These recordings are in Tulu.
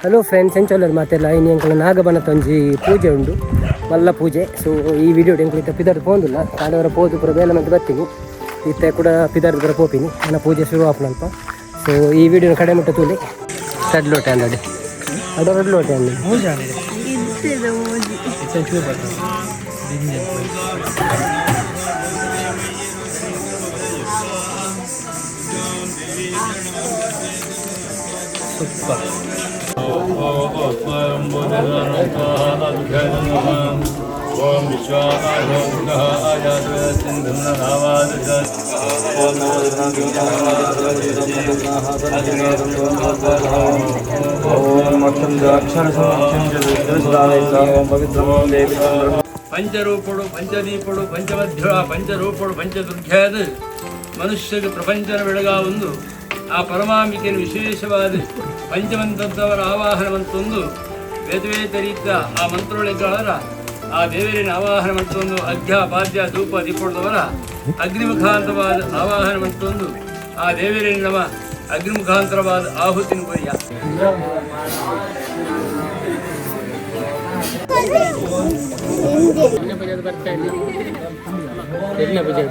ಹಲೋ ಫ್ರೆಂಡ್ಸ್, ಎಂಚೊಲ್ಲರ್ ಮಾತೆಲ್ಲ? ಇನಿ ಎಂಕಲ್ನ ನಾಗಬನತ ಒಂಜಿ ಪೂಜೆ ಉಂಡು, ಮಲ್ಲ ಪೂಜೆ. ಸೊ ಈ ವಿಡಿಯೋ ಎಂಕುಲು ಇತ್ತೆ ಪಿದರ್ದು ಪೋಂದುಲ್ಲ. ಕಾಂಡೆವರ ಪೋದು ಪೂರ ಬೇಲೆ ಮಂತ್ ಬರ್ತೀನಿ. ಇತ್ತೆ ಕೂಡ ಪಿದರ್ದು ಪೂರ ಪೋಪಿನಿ. ನನ್ನ ಪೂಜೆ ಶುರು ಆಪುನಲ್ಪ. ಸೊ ಈ ವಿಡಿಯೋನ ಕಡೆ ಮುಟ್ಟ ತೂಲಿ. ರಡ್ಡ್ ಲೋಟೆ ಅಂದಡೆ ಅಡ, ರಡ್ಡ್ ಲೋಟೆ ಅಂದ. ಸೂಪರ್. ಓಂ ಪಂಚರೂಪಡು, ಪಂಚದೀಪಡು, ಪಂಚಮಧ್ಯ, ಪಂಚರೂಪಡು, ಪಂಚದುರ್ಘ್ಯಾದ ಮನುಷ್ಯಗೆ ಪ್ರಪಂಚನ ಬೆಳಗಾವೊಂದು ಆ ಪರಮಾಂಬಿಕೆಯ ವಿಶೇಷವಾದ ಪಂಚಮಂತ್ರದವರ ಆವಾಹನ ಮಂತೊಂದು ಬೇತೆ ಬೇತೆ ರೀತಿಯ ಆ ಮಂತ್ರೋಳಿಗಳರ ಆ ದೇವರಿನ ಆವಾಹನ ಮಂತೊಂದು ಅರ್ಘ್ಯ, ಪಾದ್ಯ, ಧೂಪ, ದೀಪದವರ ಅಗ್ನಿಮುಖಾಂತರವಾದ ಆವಾಹನ ಮಂತೊಂದು ಆ ದೇವರಿನ ನಮ್ಮ ಅಗ್ನಿಮುಖಾಂತರವಾದ ಆಹುತಿನ ಕೊರಿಯ. ಪೂಜೆ.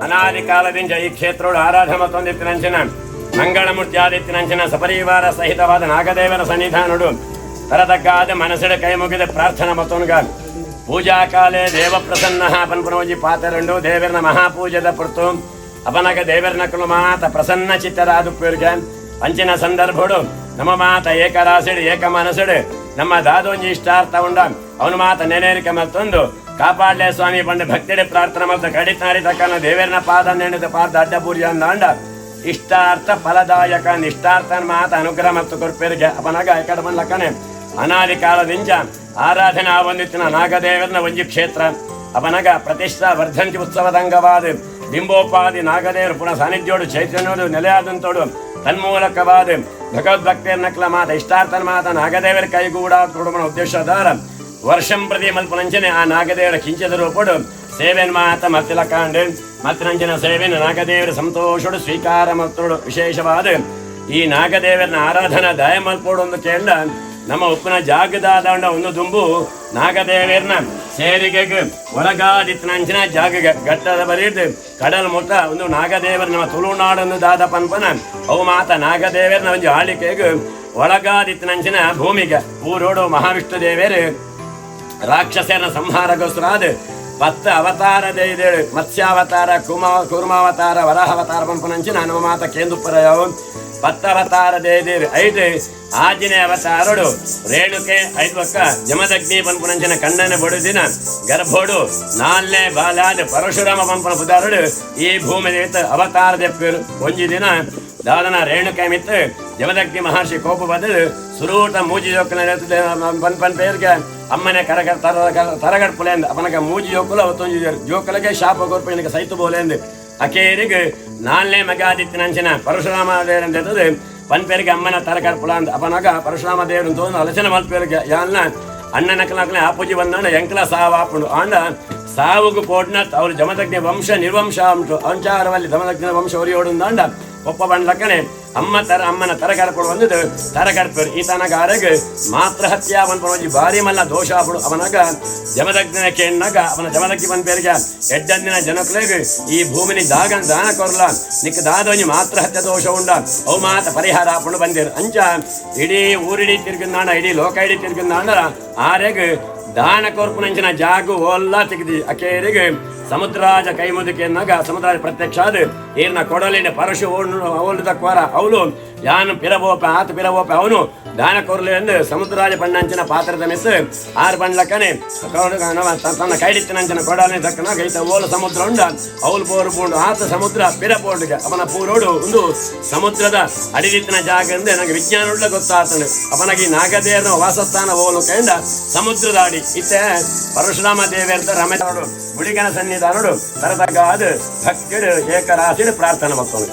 ಅನಾದಿ ಕಾಲದಿಂದ ಈ ಕ್ಷೇತ್ರೋಡು ಆರಾಧನೆ ಮತ್ತೊಂದಿತ್ತಿನಂಚಿನ ಮಂಗಳಮೂರ್ತಿ ಆದಿತ್ತಿನಂಚಿನ ಸಪರಿವಾರ ಸಹಿತವಾದ ನಾಗದೇವರ ಸನ್ನಿಧಾನುಡು ತರತಕ್ಕಾದ ಮನಸ್ಸಿಡ ಕೈ ಮುಗಿದ ಪ್ರಾರ್ಥನಾ ಮತ್ತೊನ್ಗ ಪೂಜಾ ಕಾಲೇ ದೇವ ಪ್ರಸನ್ನ ಪನ್ಪುನೋಜಿ ಪಾತರುಂಡು. ದೇವರನ ಮಹಾಪೂಜೆದ ಪುರ್ತು ಅಪನಗ ದೇವರನ ಕುಲು ಮಾತ ಪ್ರಸನ್ನ ಚಿತ್ತರಾದುಪ್ಪುರ್ಗೆ. ಅಂಚಿನ ಸಂದರ್ಭಡು ನಮ್ಮ ಮಾತ ಏಕರಾಸಿಡು, ಏಕ ಮನಸ್ಸುಡು ನಮ್ಮ ದಾದೊಂಜಿ ಇಷ್ಟಾರ್ಥ ಉಂಡ ಅವನು ಮಾತ ನೆನೇರಿಕೆ ಮತ್ತೊಂದು ಕಾಪಾಡ್ಲೆ ಸ್ವಾಮಿ ಪಂಡ ಭಕ್ತಿಡೆ ಪ್ರಾರ್ಥನೆ ಮತ್ತು ಕಡಿತಾರಿ ತಕ್ಕನ ದೇವರನ ಪಾದ ನೆನೆದ ಪಾದ ಅಡ್ಡಪೂರ್ಯ ಅಂದಾಂಡ ಇಷ್ಟಾರ್ಥ ಫಲದಾಯಕ ನಿಷ್ಠಾರ್ಥ ಮಾತ ಅನುಗ್ರಹ ಮತ್ತು ಕೊರ್ಪೆರಿಗೆ. ಅಪನಗ ಎಕಡ ಬಂದ್ಲಕ್ಕನೆ ಅನಾದಿ ಕಾಲದಿಂಚ ಆರಾಧನಾ ಹೊಂದಿತ್ತಿನ ನಾಗದೇವರನ ಒಂಜಿ ಕ್ಷೇತ್ರ. ಅಪನಗ ಪ್ರತಿಷ್ಠಾ ವರ್ಧಂತಿ ಉತ್ಸವದಂಗವಾದ ಬಿಂಬೋಪಾದಿ ನಾಗದೇವರು ಪುನಃ ಸಾನ್ನಿಧ್ಯೋಡು ಚೈತನ್ಯೋಡು ನೆಲೆಯಾದಂತೋಡು ತನ್ಮೂಲಕವಾದ ಭಗವದ್ಭಕ್ತಿಯನ್ನಕ್ಲ ಮಾತ ಇಷ್ಟಾರ್ಥನ ಮಾತ ನಾಗದೇವರ ಕೈಗೂಡ ಕೊಡುವನ ಉದ್ದೇಶದಾರ ವರ್ಷಂ ಪ್ರತಿ ಮಲ್ಪನಂಚನೆ ಆ ನಾಗದೇವರ ಕಿಂಚದ ರೂಪಡು ಸೇವೆನ್ ಮಾತ ಮತ್ತಿಲಕಾಂಡು ಮತ್ತಿನಂಚಿನ ಸೇವೆನ ನಾಗದೇವರ ಸಂತೋಷಡು ಸ್ವೀಕಾರ ಮತ್ತೋಡು. ವಿಶೇಷವಾದ ಈ ನಾಗದೇವರನ ಆರಾಧನಾ ದಯ ಮಲ್ಪೋಡು ಒಂದು ಕೇಂದ್ರ ನಮ್ಮ ಉಪ್ಪಿನ ಜಾಗದಾದ ಒಂದು ದುಂಬು ನಾಗದೇವರನ ಸೇರಿಗೆಗೆ ಒಳಗಾದಿತ್ತನಂಚಿನ ಜಾಗ ಘಟ್ಟದ ಬರೀದು ಕಡಲ್ ಮುಟ್ಟ ಒಂದು ನಾಗದೇವರ ನಮ್ಮ ತುಳುನಾಡನ್ನು ದಾದ ಪನ್ಪನ ಅವು ಮಾತ ನಾಗದೇವರನ ಒಂದು ಆಳಿಕೆಗೆ ಒಳಗಾದಿತ್ತನಂಚಿನ ಭೂಮಿಗೆ ಊರೋಡು ಮಹಾವಿಷ್ಣು ದೇವರು ರಾಕ್ಷಸರ ಸಂಹಾರಗೋಸ್ಕರ 10 ಅವತಾರ ದೇಳು, ಮತ್ಸ್ಯಾವತಾರ, ಕುಮ ಕೂರ್ಮಾವತಾರ, ವರಾಹಾವತಾರ ಪಂಪನಂಚಿನ ನಮ್ಮ ಮಾತ ಕೇಂದುಪ್ಪರ ಯಾವ ಪತ್ತವತಾರ ದೇದೇವಿ ಐದು ಆಜಿನೇ ಅವತಾರಡು ರೇಣುಕೆ ಐದು ಪಕ್ಕ ಜಮದಗ್ನಿ ಪನ್ಪುನಂಚಿನ ಕಣ್ಣನ ಬಡುದಿನ ಗರ್ಭೋಡು ನಾಲ್ನೇ ಬಾಲಾದ ಪರಶುರಾಮ ಪಂಪನ ಪುದಾರುಡು ಈ ಭೂಮಿ ಅವತಾರ ದೆಪ್ಪರು ಒಂಜಿ ದಿನ ದಾದನ ರೇಣುಕೆ ಮಿತ್ತು ಜಮದಗ್ನಿ ಮಹರ್ಷಿ ಕೋಪ ಬದಲು ಸುರೂಟ ಮೂಜಿ ಜೋಕಲ ಪನ್ ಪನ್ ಪೇರ್ಗೆ ಅಮ್ಮನೆ ಕರಗ ತರಗಡ್ಪುಲೇಂದ್ ಅಪನಗ ಮೂಜಿ ಜೋಕುಲ ಅವತ್ತೊಂಜಿ ಜೋಕಲಗೆ ಶಾಪ ಕೊರ್ಪು ಸೈತು ಬೋಲೇಂದ್ ಅಕೇರಿಗೆ ನಾಲ್ನೇ ಮಗಾದಿತ್ತಿನಂಚಿನ ಪರಶುರಾಮ ದೇವರಂತೆತ್ತದೆ ಪನ್ಪೇರಿಗೆ ಅಮ್ಮನ ತರಕರ್ಪುಲ ಅಂದ್ ಅಪನಗ ಪರಶುರಾಮ ದೇವರು ತೋಂದು ಅಲಚನ ಮಲ್ಪೇರಿಗೆ ಯಾನ್ನ ಅಣ್ಣನ ಕಲಕಲೆ ಆ ಪೂಜೆ ಬಂದಾಂಡ ಎಂಕಲ ಸಾವಾಪುಂಡು ಆಂಡ ಸಾವುಗು ಪೋಡ್ನ ಅವರು ಜಮದಗ್ನಿ ವಂಶ ನಿರ್ವಂಶ ಉಂಟು ಅಂಚಾರವಲ್ಲಿ ಜಮದಗ್ನಿ ವಂಶ ಒರಿಯೋಡುಂದಾಂಡ ಒಪ್ಪ ಬಂಡ್ಲಕ್ಕನೆ ಅಮ್ಮ ತರ ಅಮ್ಮನ ತರಗರ್ಪಡು ಬಂದದ್ದು ತರಗರ್ಪರು ಈ ತನಗಾರಗ್ ಮಾತ್ರ ಹತ್ಯಾ ಪನ್ಪೊಂಜಿ ಭಾರಿ ಮಲ್ಲ ದೋಷ ಆಪುಡು ಅವನಗ ಜಮದಗ್ನಿನ ಕೇಣ್ಣಗ ಅವನ ಜಮದಗ್ನಿ ಪನ್ಪೇರಿಗೆ ಎಡ್ಡಂದಿನ ಜನಕ್ಲೆಗ್ ಈ ಭೂಮಿನಿ ದಾಗನ್ ದಾನ ಕೊರ್ಲ ನಿಕ್ ದಾದೊಂಜಿ ಮಾತ್ರ ಹತ್ಯೆ ದೋಷ ಉಂಡ ಅವು ಮಾತ ಪರಿಹಾರ ಆಪುಂಡು ಬಂದಿರು ಅಂಚ ಇಡೀ ಊರಿಡೀ ತಿರ್ಗಿಂದಾಂಡ ಇಡೀ ಲೋಕ ಇಡೀ ತಿರ್ಗಿಂದಾಂಡ ಆರೆಗ್ ದಾನ ಕೊರ್ಪುನಂಚಿನ ಜಾಗು ಓಲ್ಲ ತೆಗೆದಿ ಅಕೇರಿಗೆ ಸಮುದ್ರಾಜ ಕೈ ಮುದುಕೆನ್ನಾಗ ಸಮುದ್ರಾಜ ಪ್ರತ್ಯಕ್ಷ ಅದು ಏರ್ನ ಕೊಡಲಿನ ಪರಶು ಓಲ್ದ ಕ್ವಾರ ಅವಳು ಯಾನು ಪಿರಬೋಪ ಆತ ಪಿರಬೋಪ ಅವನು ದಾನ ಕೊರ್ಲೆ ಎಂದು ಸಮುದ್ರಾಜ ಪಣ್ಣಂಚಿನ ಪಾತ್ರದ ಮಿಸ್ ಆರು ಪಂಡ್ಲಕ್ಕನೆ ತನ್ನ ಕೈಡಿತ್ತಿನಂಚಿನ ಕೊಡಲಿ ತಕ್ಕನ ಗೈತ ಓಲು ಸಮುದ್ರ ಉಂಡ ಅವಳು ಪೋರು ಪೂಂಡು ಆತ ಸಮುದ್ರ ಪಿರಪೋಂಡುಗೆ ಅವನ ಪೂರೋಡು ಒಂದು ಸಮುದ್ರದ ಅಡಿದಿತ್ತಿನ ಜಾಗ ಅಂದ್ರೆ ನನಗೆ ವಿಜ್ಞಾನ ಉಳ್ಳ ಗೊತ್ತಾತನು ಅವನಿಗೆ ನಾಗದೇವನ ವಾಸಸ್ಥಾನ ಓಲು ಕಂಡ ಸಮುದ್ರದ ಅಡಿ ಇತ್ತೆ ಪರಶುರಾಮ ದೇವೇರ್ದ ರಮೇಶನೋಡು ಗುಡಿಗನ ಸನ್ನಿಧಾನೋಡು ತರತಗಾದ ಭಕ್ತಿಡು ಏಕರಾಶಿಡು ಪ್ರಾರ್ಥನೆ ಮಕ್ಕಳು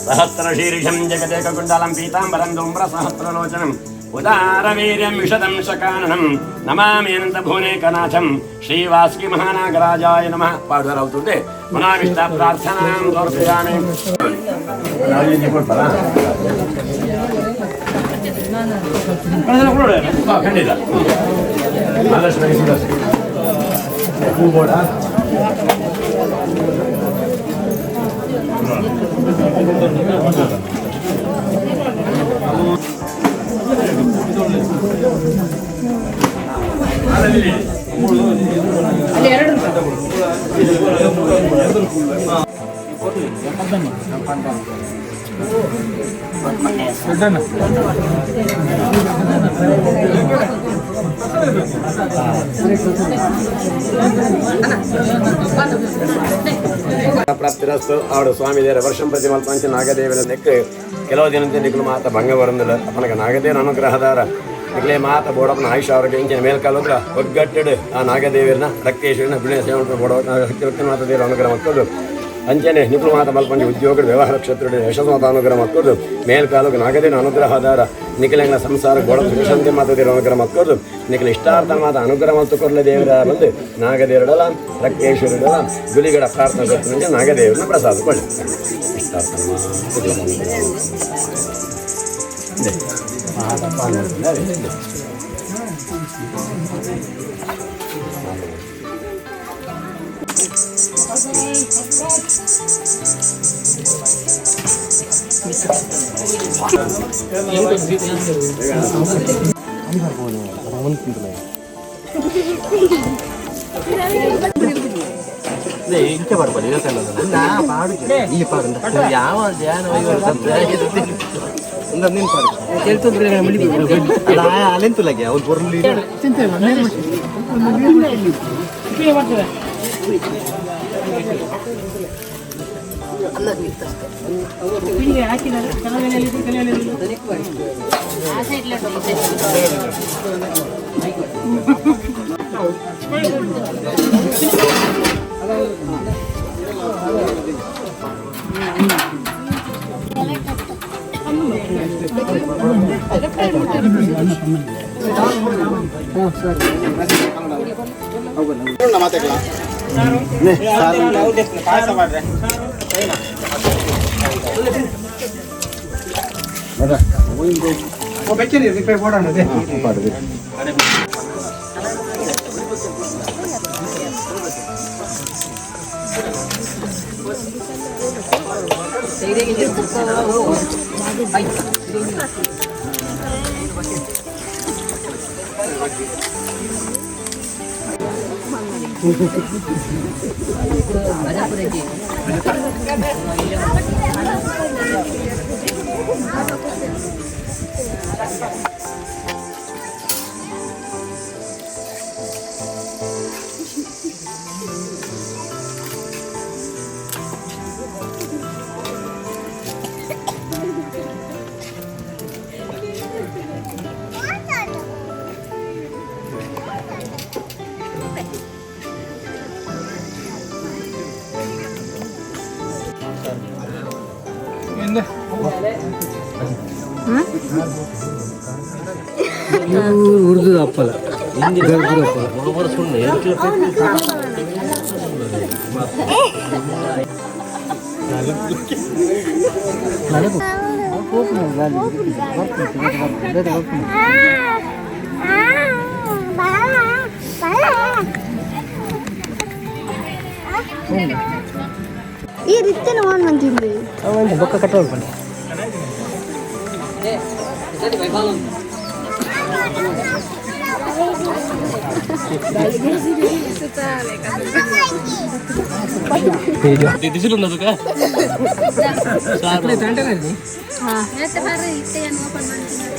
ಸಹಸ್ರ ಶೀರ್ಷಂ ಜಗದೇಕ ಕುಂಡಲಂ ಪೀತಾಂಬರಂ ಧೂಮ್ರ ಸಹಸ್ರಲೋಚನಂ ಉದಾರವೀರ್ಯಂ ವಿಶದಂ ಶಕಾನనం ನಮಾಮಿ ಅನಂತ ಭುವನೇಕನಾಥಂ ಶ್ರೀವಾಸುಕಿ ಮಹಾನಾಗರಾಜಾಯ ನಮಃ ಪಾಡುವರవుతుంది ಮನಾವಿಷ್ಟ ಪ್ರಾರ್ಥನಾಂ ತೋರ್ಪಯಾಮಿ. ಖಂಡಿತ ಪ್ರಾಪ್ತಿರಸ್ತು ಆಡು ಸ್ವಾಮಿ ದೇವರ ವರ್ಷಂ ಪ್ರತಿ ಮಲ್ಪಂಚ ನಾಗದೇವರ ನೆಕ್ ಕೆಲವು ದಿನದ ನಿಕ್ಲು ಮಾತ ಭಂಗ ಬರಂದಿಲ್ಲ ಅಪನಗ ನಾಗದೇವರ ಅನುಗ್ರಹದಾರ ನಿಕ್ಲೆ ಮಾತ ಬೋಡಪ್ಪನ ಆಯುಷ ಅವ್ರಿಗೆ ಇಂಚಿನ ಮೇಲ್ಕಾಲೋದ್ರ ಒಗ್ಗಟ್ಟಿಡು ಆ ನಾಗದೇವರನ್ನ ರಕ್ತೇಶ್ವರನ ಬಿಳಿ ಸೇವೆ ಬೋಡ ಭಕ್ತಿ ಮಾತ ದೇವರ ಅನುಗ್ರಹ ಮಕ್ಕಳು ಅಂಚನೆ ನಿಕ್ಲು ಮಾತ ಮಲ್ಪಂಚ ಉದ್ಯೋಗ ವ್ಯವಹಾರ ಕ್ಷೇತ್ರ ಯಶಸ್ಸು ಮಾತ ಅನುಗ್ರಹ ಮಕ್ಕಳು ಮೇಲ್ಕಾಲಕ್ಕೆ ನಾಗದೇವನ ಅನುಗ್ರಹದಾರ ನಿಖಿಲಂಗಳ ಸಂಸಾರ ಗೋಡ ಸುಖಶಾಂತಿ ಮಾತ ದೇವರ ಅನುಗ್ರಹ ಮಕ್ಕಳು ನಿಖಿಲ ಇಷ್ಟಾರ್ಥ ಮಾತ ಅನುಗ್ರಹ ಮತ್ತು ಕೊರಲೆ ದೇವರ ಬಂದು ನಾಗದೇವರಡಲ ರಕ್ತೇಶ್ವರಡಲ ಗುಲಿಗಡ ಪ್ರಾರ್ಥನೆ ಕೊಟ್ಟು ನಾಗದೇವರನ್ನ ಪ್ರಸಾದ ಕೊಳ್ಳಿ ಇಷ್ಟಾರ್ಥ Urdu ಅಪ್ಪಲ ಈ ರೀತಿ ಒಂದು ಬೊಕ್ಕ ಕಟ್ಟೋಳ್ಕೊಂಡು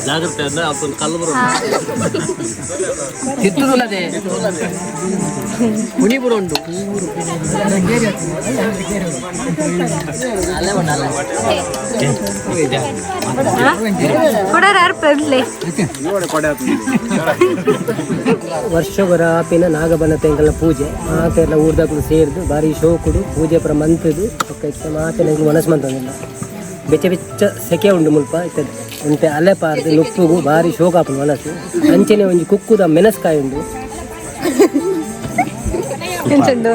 ಜಾಗ್ರತೆ ಅಂದ್ರೆ ಅವತ್ತೊಂದು ಕಲ್ಲು ಬರೋ ಉಣಿಬುರುಂಡು. ವರ್ಷೊಗರ ಆಪಿನ ನಾಗಬನ ತೆಂಗಲ್ನ ಪೂಜೆ ಮಾತೆಲ್ಲ ಊರ್ದಾಗ್ಲು ಸೇರ್ದು ಬಾರಿ ಶೋಕುಡು ಪೂಜೆ ಪುರ ಮಂತುದು ಬೊಕ್ಕ ಇತ್ತೆ ಮಾತೆಲ್ಲ ಎಂಕುಲು ವನಸ್ ಮಂತೊಂದುಲ್ಲ. ಬೆಚ್ಚ ಬೆಚ್ಚ ಸೆಕೆ ಉಂಡು ಮುಲ್ಪ ಇತ್ತೆ ಒಂತೆ ಅಲೆ ಪಾರ್ದು ನುಪ್ಪುಗು ಬಾರಿ ಶೋಕ ಆಪುಂಡು ವನಸು. ಅಂಚನೆ ಒಂಜಿ ಕುಕ್ಕುದ ಮೆಣಸ್ಕಾಯಿ ಉಂಡು. ಎಂಚುಂಡು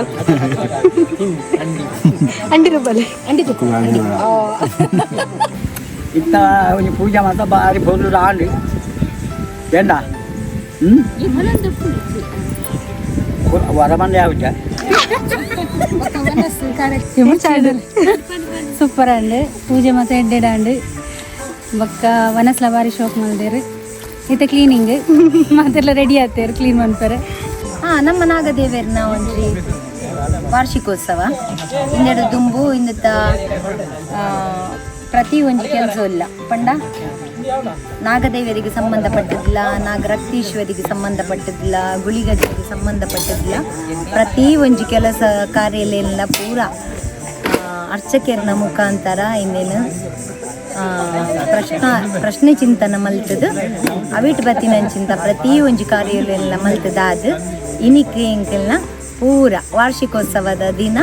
ಅಂಡಿ ರೂಪಲೆ ಅಂಡಿ ಇತ್ತ ಒಂಜಿ ಪೂಜೆ ಮಾತ ಬಾರಿ ಪೊರ್ಲು ಆಂಡ್ ಬೇಂಡ ವರಮಂದೆ ಆವುಜ. ಸೂಪರ್ ಅಂಡ್ ಪೂಜೆ ಮಾತ ಎಡ್ಡೆಡ್ ಅಂಡ್ ಬೊಕ್ಕ ವನಸ್ಲ ಬಾರಿ ಶೋಕ್ ಮಲ್ದೇರು. ಇತ್ತೆ ಕ್ಲೀನಿಂಗ್ ಮಾತೆಲ್ಲ ರೆಡಿ ಆತೇರು ಕ್ಲೀನ್ ಮನ್ಪರೆ. ನಮ್ಮ ನಾಗದೇವರ್ನ ಒಂಜಿ ವಾರ್ಷಿಕೋತ್ಸವ ಇಂದೆಡು ದುಂಬು ಇಂದತ ಪ್ರತಿ ಒಂಜಿ ಕೆಲಸ ಇಲ್ಲ ಪಂಡ ನಾಗದೇವರಿಗೆ ಸಂಬಂಧಪಟ್ಟಿದ್ಲ, ನಾಗರಕ್ತೀಶ್ವರಿಗೆ ಸಂಬಂಧಪಟ್ಟಿದ್ಲ, ಗುಳಿಗಜ್ಜಿಗೆ ಸಂಬಂಧಪಟ್ಟಿದ್ಲ ಪ್ರತಿ ಒಂಜಿ ಕೆಲಸ ಕಾರ್ಯಲೆಲ್ಲ ಪೂರ ಅರ್ಚಕೆರ್ನ ಮುಖಾಂತರ ಇನ್ನೇನು ಪ್ರಶ್ನೆ ಚಿಂತನ ಮಲ್ತದು ಅವಿಟ್ ಬತ್ತಿನಂಚಿಂತ ಪ್ರತಿ ಒಂಜಿ ಕಾರ್ಯಲೆಲ್ಲ ಮಲ್ತದ. ಅದು ಇನಿಕ್ ಎಂಕಲ್ನ ಪೂರ ವಾರ್ಷಿಕೋತ್ಸವದ ದಿನ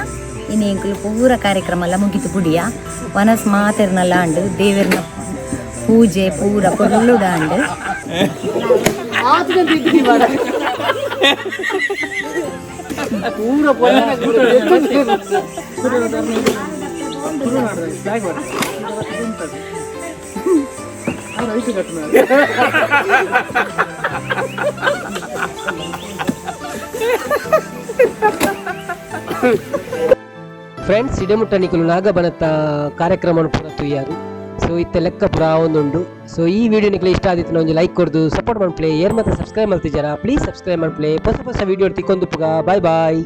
ಇನಿ ಎಂಕುಲು ಪೂರ ಕಾರ್ಯಕ್ರಮ ಎಲ್ಲ ಮುಗಿತು ಗುಡಿಯ ವನಸ್ ಮಾತೆರ್ನಲ್ಲ ಅಂಡು ದೇವರ್ನ ಪೂಜೆ ಪೂರ ಪೊರ್ಲುಡಾಂಡ್. ಫ್ರೆಂಡ್ಸ್, ಇಡೆಮುಟ್ಟ ನಿಕುಲು ನಾಗಬನತ್ತ ಕಾರ್ಯಕ್ರಮ ಪೂರ ತೂಯಾರು. ಸೊ ಇತ್ತೆ ಲೆಕ್ಕ ಪೂರ ಒಂದುಂಡು. ಸೊ ಈ ವಿಡಿಯೋ ನಿಕುಲು ಇಷ್ಟ ಆದಿತ್ತು ಒಂಜಿ ಲೈಕ್ ಕೊರ್ದು ಸಪೋರ್ಟ್ ಮನ್ಪ್ಲೆ. ಏರ್ ಮತ್ತೆ ಸಬ್ಸ್ಕ್ರೈಬ್ ಮಲ್ತಿಜಾರ ಪ್ಲೀಸ್ ಸಬ್ಸ್ಕ್ರೈಬ್ ಮನ್ಪ್ಲೆ. ಹೊಸ ಹೊಸ ವಿಡಿಯೋ ತಿಕ್ಕೊಂದು ಪುಗ. Bye boy.